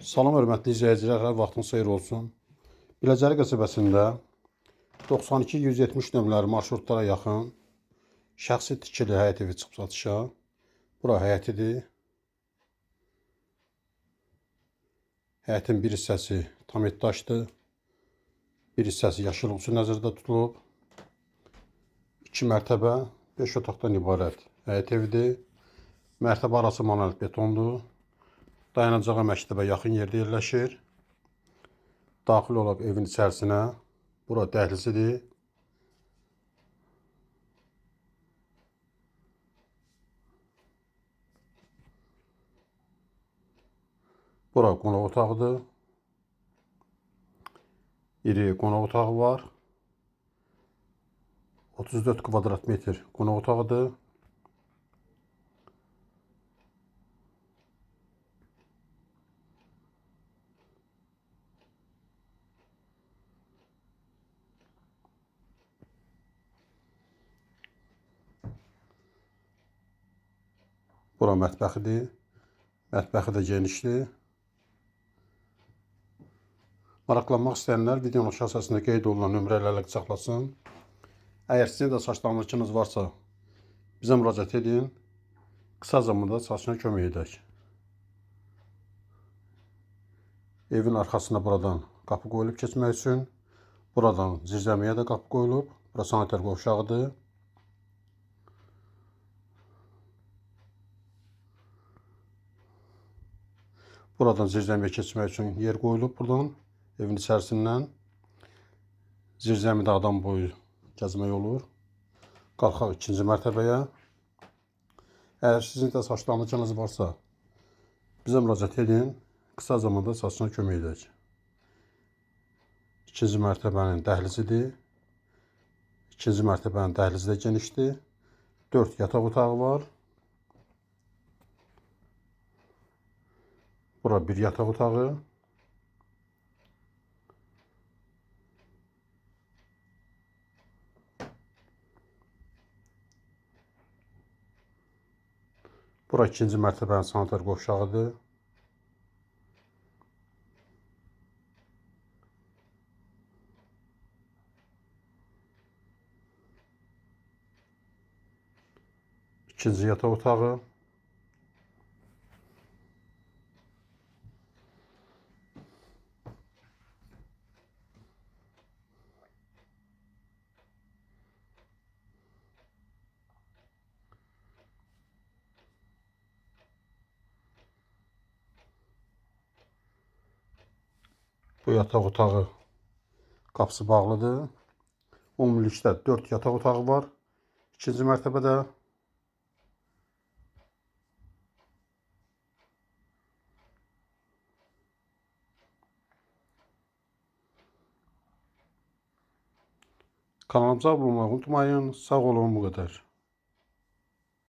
Salam hörmətli izləyicilər, hər vaxtınız xeyir olsun. Biləcəri qəsəbəsində 92-170 nömrəli marşrutlara yaxın şəxsi tikili həyət evi çıxıb satışa. Bura həyətidir. Həyətin bir hissəsi tam daşdır. Bir hissəsi yaşıllıq üçün nəzərdə tutulub. 2 mərtəbə, 5 otaqdan ibarət həyət evidir. Mərtəbə arası monolit betondur. Dayanacağa məktəbə yaxın yerdə yerləşir. Daxil olub evin içərisinə. Bura dəhlizidir. Bura qonaq otağıdır. İri qonaq otağı var. 34 kvadrat metr qonaq otağıdır. Bura mətbəxidir. Mətbəxi də genişdir. Maraqlanmaq istəyənlər videonun aşağı hissəsində qeyd olunan nömrə ilə əlaqə saxlasın. Əgər sizin də saçlarınız varsa, bizə müraciət edin. Qısa zamanda saçına kömək edək. Evin arxasına buradan qapı qoyulub keçmək üçün. Buradan zirzəmiyə də qapı qoyulub. Bura sanitar qovşağıdır. Buradan zirzəmiyə keçmək üçün yer qoyulub buradan, evin içərisindən. Zirzəmidə adam boyu gəzmək olur. Qalxaq ikinci mərtəbəyə. Əgər sizin də saçlanıcınız varsa, bizə müraciət edin. Qısa zamanda saçına kömək edək. İkinci mərtəbənin dəhlizidir. İkinci mərtəbənin dəhlizi də genişdir. 4 yataq otağı var. Bura bir yataq otağı. Bura ikinci mərtəbənin sanitar qovşağıdır. İkinci yataq otağı. Bu yataq otağı qapısı bağlıdır. Ümumilikdə 4 yataq otağı var. İkinci mərtəbədə. Kanalımıza abunə olmayı unutmayın. Sağ olun, bu qədər.